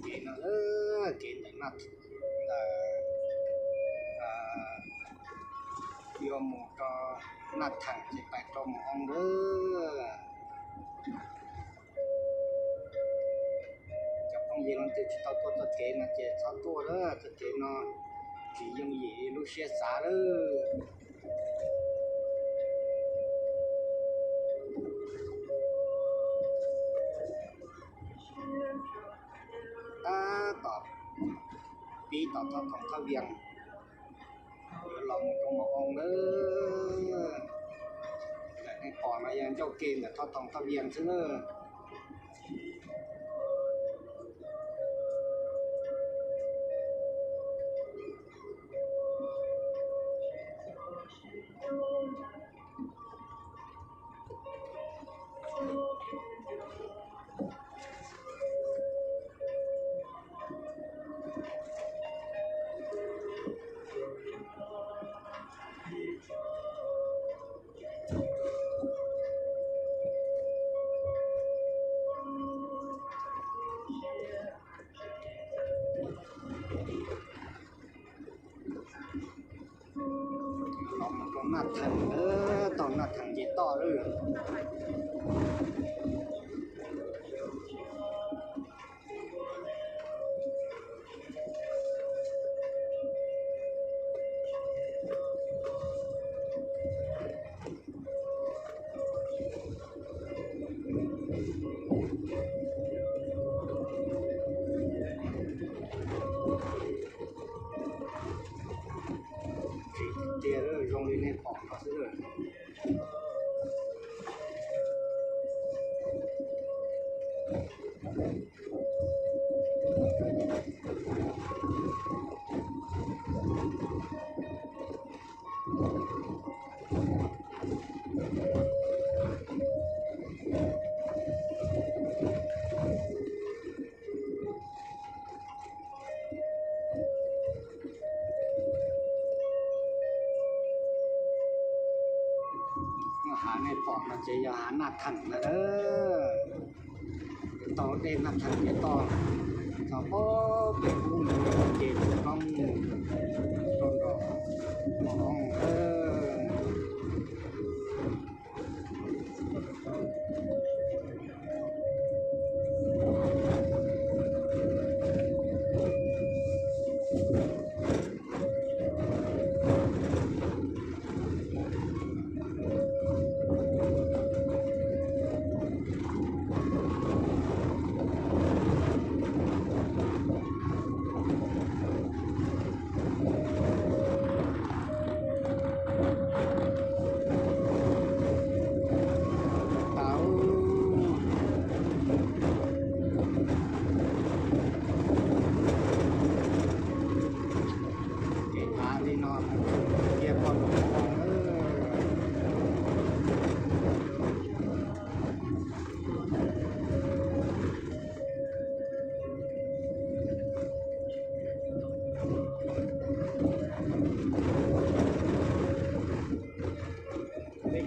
Kev no, kev ntawm Naj, ntawm, yuav mus rau Naj Theem ces pais rau Mus Oo lawm. Cov phooj ywg leej twg tsis tau tuaj txoj kev no ces txhob tuaj lawm, txoj kev no tsis yooj yim li lub siab xav lawm. Tab tom pib tom Thoj Thoo Thoj Vias, yuav los mus rau Mus Oo lawm. Ntawm nej pom no yog ncauj ke ntawm Thoj Thoo Thoj Vias xwb na. Los mus rau Naj Theem, tau Naj Theem nce toj lawm. Tsev tiag tiag, zoo li nej pom no xwb. Hav nej pom no ces yog hav Naj Theem na. Tau dej Naj Theem ces toj txog pem ub ntawd ces rau roob, rau nram Mus Oo.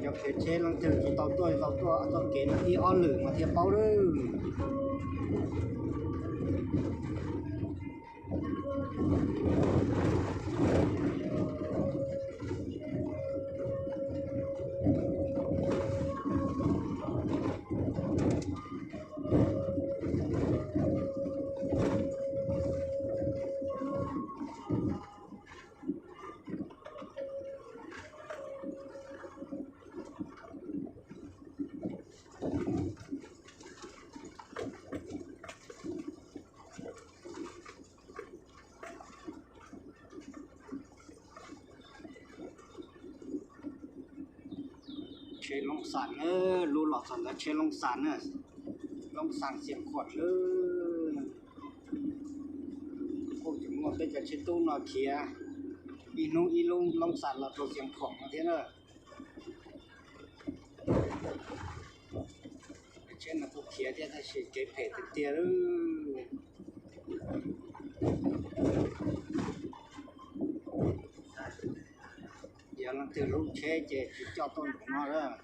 Cov khiav tsheb leej twg tsis tau tuaj, tau tuaj txoj kev no ib ob lwm mas thiaj paub lawm. Tsheb Loob Xas na, lub los txog ntawd tsheb Loob Xas na, Loob Xas Xiav Khuam lawm. Kuj tseem muaj peb cov tsheb tub no khiav ib hnub ib lub Loob Xas los rau Xiav Khuam no thiab na. Tsheb no kuj khiav thiab tab sis kev phem tiag tiag lawm. Yog leej twg hlub tsheb ces tsis coj tuaj nraum no lawm.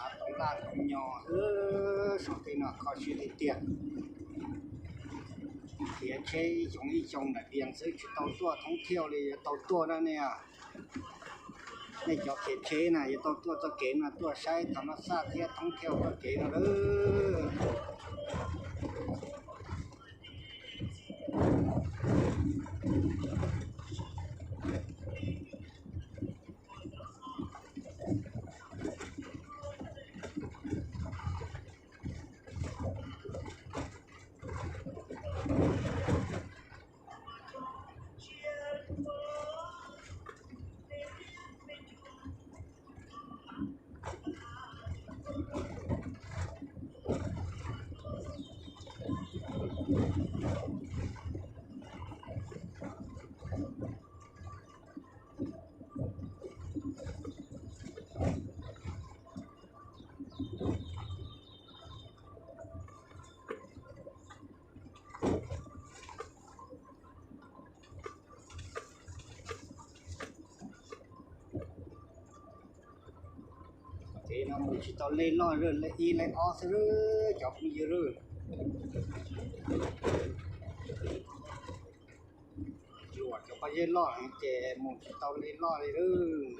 Hav toov laj toov nyo, saum tej no kho siab tiag tiag. Khiav tsheb ib xyoo ib xyoo nram Vias xwb tsis tau tuaj thoob thiauj li, yuav tau tuaj na nej. Nej cov khiav tsheb na yuav tau tuaj txoj kev no tuaj saib tau no xaj thiab thoob thiauj txoj kev no lawm. Ces no mus tsis tau lej loj, lej ib lej ob xwb cov phooj ywg. Luam cov pob zeb loj heev ces mus tsis tau lej loj li lawm.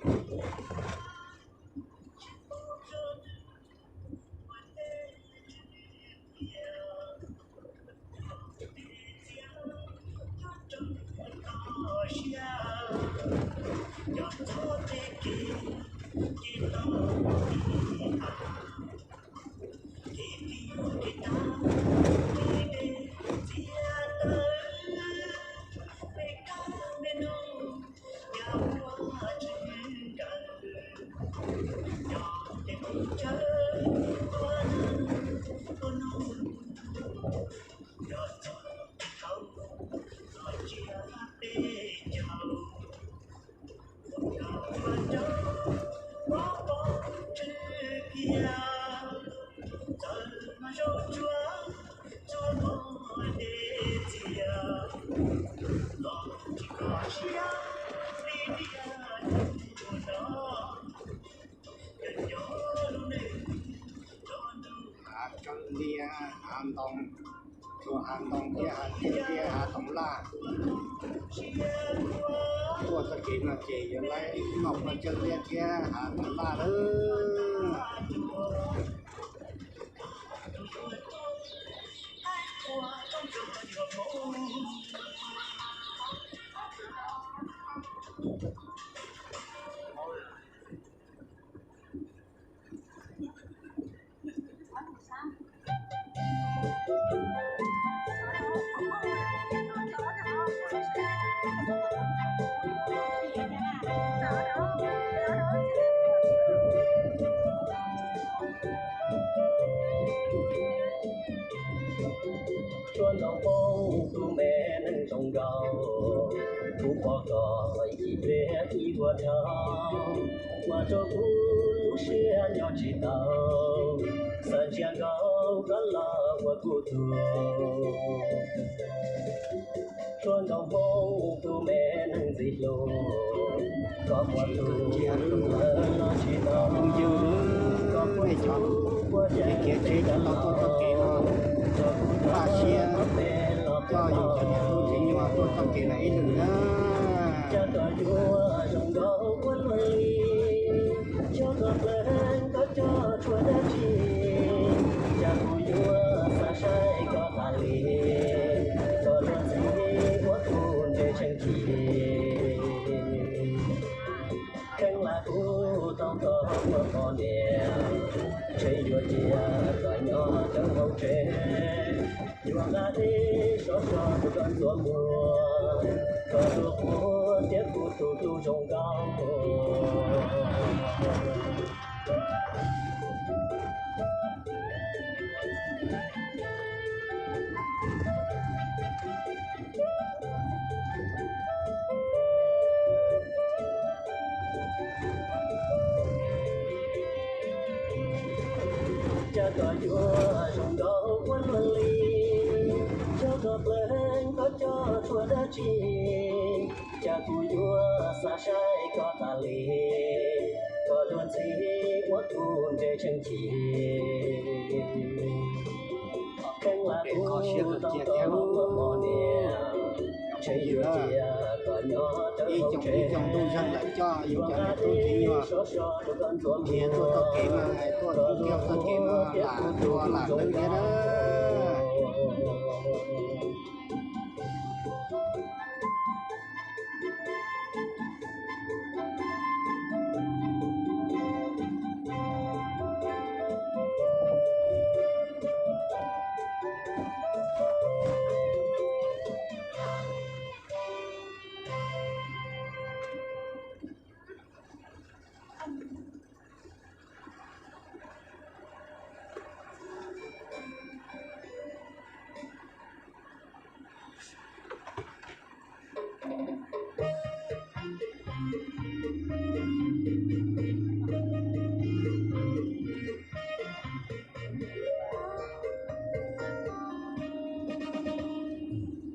Hav Tsawb Liab, hav ntoo, txhua hav ntoo thiab hav txiaj thiab hav toov laj. Tuaj txoj kev no ces yuav laib noj paj tsawb liab thiab hav toov laj lawm. Pom koj ib pliag ib vuag dhau, ua rau kuv lub siab nyob tsis tau, xav ntsia nkaus koj los ua kuv tug. Hluas nkauj Hmoob tus me neeg ntxim hlub, koj muaj tus cia lub lawm los tsis tau, koj muaj tus ua kev khiav tsev coj los tuaj txoj kev no, npaj siab coj yus cov niam tub txiv nyuag tuaj txoj kev no ib lwm na. Cas koj yuav zoo nkauj ua luaj li, yog koj pleev koj coj tshuaj dab tsi, cas kuv yuav xav saib koj tas li, koj luag ntxhi ua kuv ntsej tsheej chim. Kheev lam kuv tau koj ua poj niam, ntshe yuav cia koj nyob rau hauv tsev, yuav nqa dej sov so rau koj ntxuav muag, koj tus quas thiab kuv tus tub zoo nkauj. Cas koj yuav zoo nkauj ua luaj li, yog koj pleev koj coj tshuaj dab tsi, cas kuv yuav xav saib koj tas li, koj luag ntxhi ua kuv ntsej tsheej chim. Kheev lam kuv tau koj ua poj niam, ntshe yuav cia koj nyob rau hauv tsev, yuav nqa dej sov so rau koj ntxuav muag, koj tus quas thiab kuv tus tub zoo nkauj.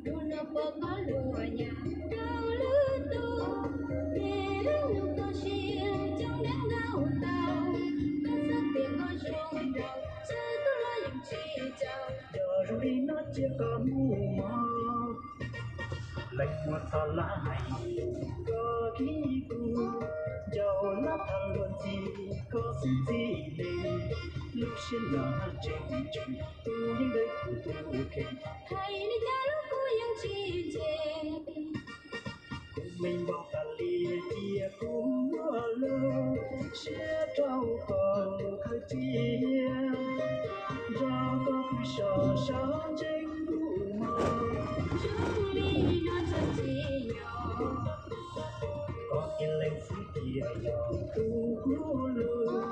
Hnub no pom koj luag nyob rau lub tuj, es lub ntuj toj siab coob leej ntau ntau, koj xav tias koj zoo nraug, txawm tuaj los yeej tsis tau. Yog zoo li no cia koj mus mog, leej muaj txoj laj hais, koj khib kuv, ncaus lab tham luag ntxhi, koj xwb txij li, lub siab nyob tseem tsum, tus yeej dawb kuv tus kheej. Hais li cas los kuv yeej tsis ntseeg, kuv meej npaum tas li, cia kuv muab lub siab rau koj khaws cia, nrog koj pw so so ntseeg kuv mog. Zoo li no txog txiv yos, koj cia leej xwb cia yog tus kuv hlub,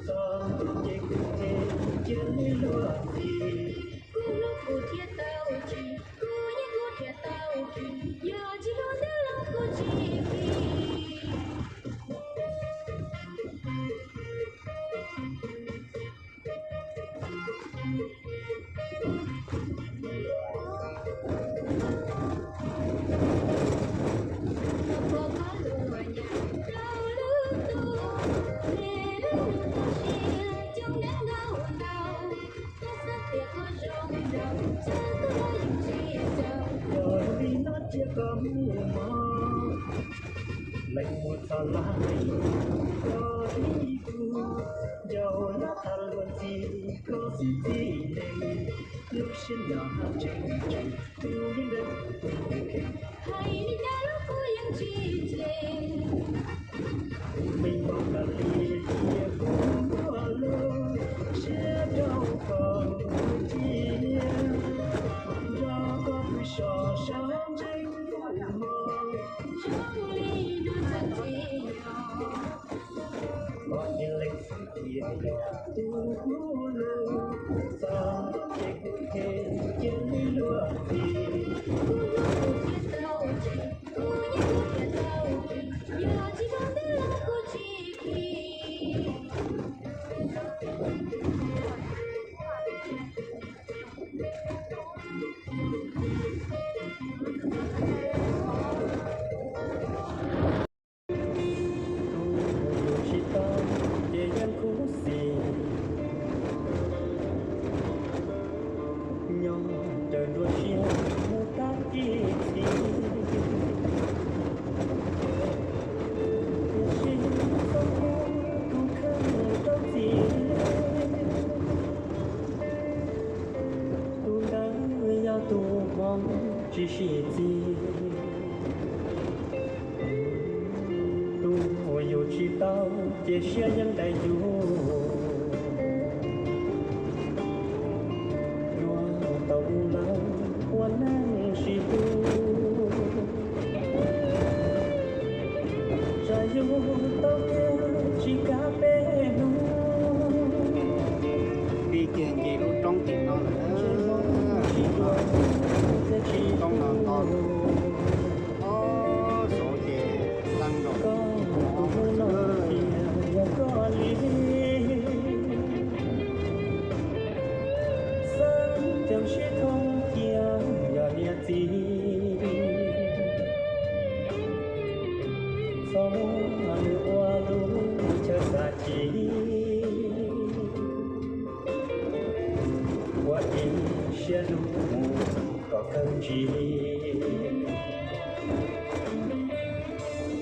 txog ntua ces kuv thiaj cia li luag ntxhi, kuv hlub kuv thiaj tau tsis, kuv nyiam kuv thiaj tau kis, yog tsis hlub ntawd los kuv tsis kis. Pom koj luag nyob rau lub tuj, es lub ntuj toj siab coob leej ntau ntau, koj xav tias koj zoo nraug, txawm tuaj los yeej tsis tau. Yog zoo li no cia koj mus mog, leej muaj txoj laj hais, koj khib kuv, ncaus lab tham luag ntxhi, koj xwb txij li, lub siab nyob tseem tsum, tus yeej dawb kuv tus kheej. Hais li cas los kuv yeej tsis ntseeg, kuv meej npaum tas li, cia kuv muab lub siab rau koj khaws cia, nrog koj pw so so ntseeg kuv mog. Zoo li no txog txiv yos, koj cia leej xwb cia yog tus kuv hlub, txog ntua ces kuv thiaj cia li luag ntxhi, kuv hlub kuv thiaj tau tsis, kuv nyiam kuv Uas yus tsis tau ces siab yeej dai yus, yuav tau mus lawm ua neej sib hlub. Tsam yus tau tias tsis kav peb hnub, pib kiag nce lub roob tim no lawm. Roob no to, xyov ces leej nraum no xwb. Xeeb ceeb sib thooj cia yog niam txiv, txhob muab nws ua lub chaw xav ci, ua ib siab lug mus kom kawg ntsis.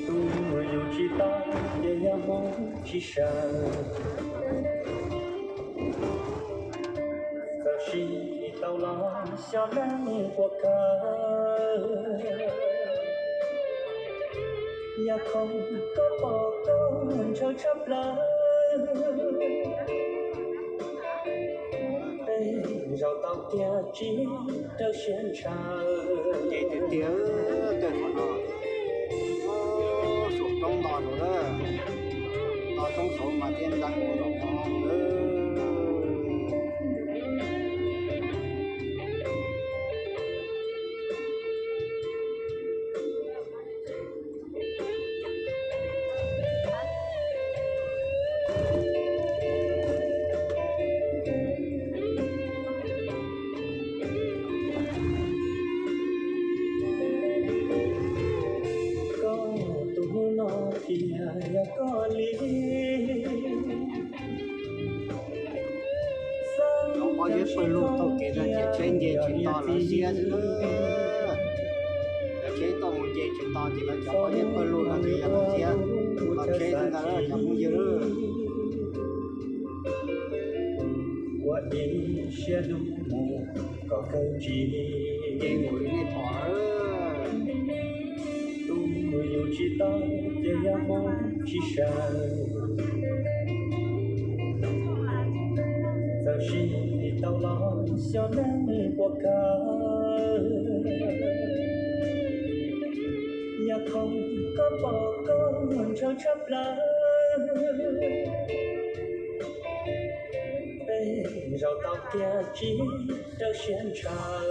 Tus yus tsis tau ces yog hmoov tsis sawv, txawm sim tau los xyov leej puas kawg. Yog khoom koj pom koj ntshaw tshaj plaws, tej zaum tau kiag tsis raws siab ntshaw. Ces tiag tiag, tej qhov no, suam roob nto saud lawm, nto roob saud mas thiaj ntxeev ua nraum no lawm. Koj tus hnub no tiag yog koj li. Lawv pov yeeb pawg lug taug kev no ces tsheb nce tsis nto lawv siab xwb. Lawv tsheb tuaj mus nce tsis nto ces lawv cov pov yeeb pawg lug no ces yog lawv siab, lawv tsheb xwb ntag cov phooj ywg. Ua ib siab lug mus kom kawg ntsis, ces mus li nej pom. Tus yus tsis tau ces yog hmoov tsis sawv, txawm sim tau los xyov leej puas kawg. Yog khoom koj pom koj ntshaw tshaj plaws, tej zaum tau kiag tsis raws siab ntshaw.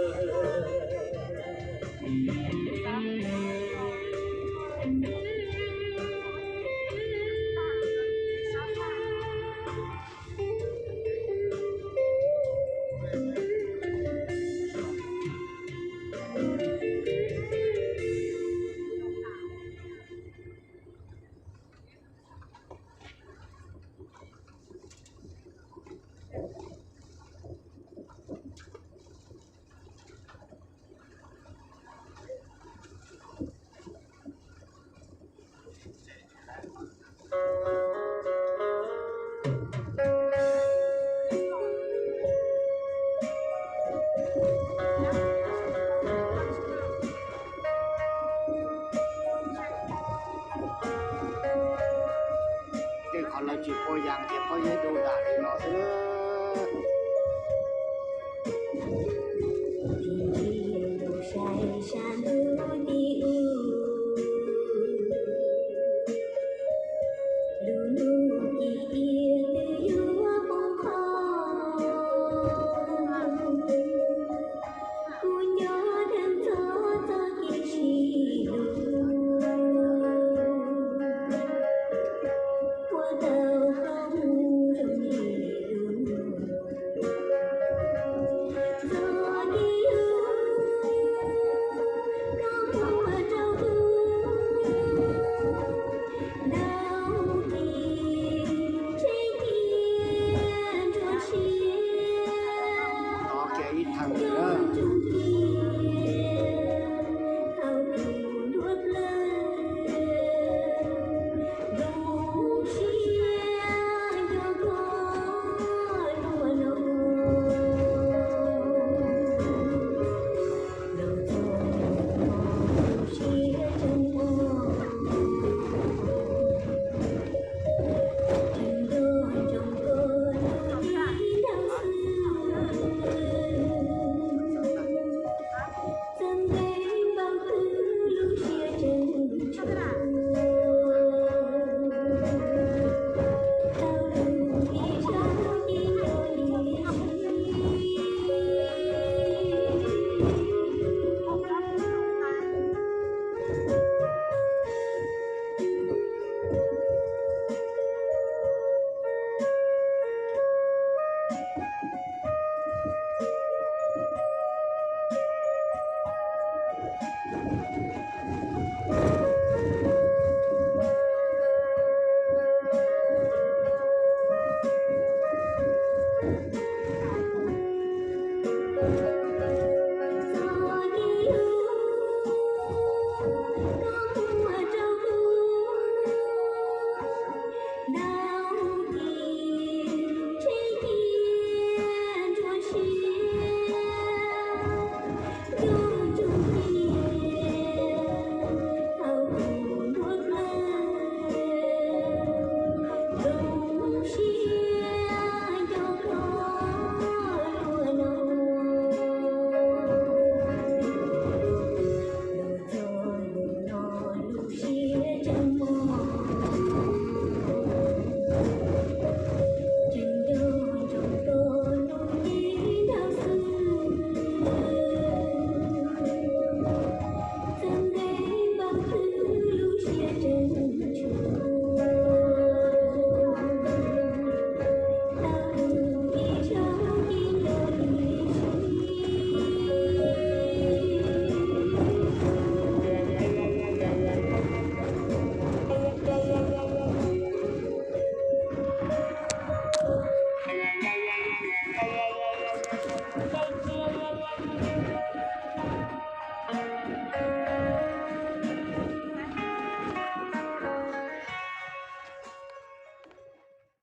Tej qhov lawv tsis pua yas ces pov yeeb du dam li no xwb.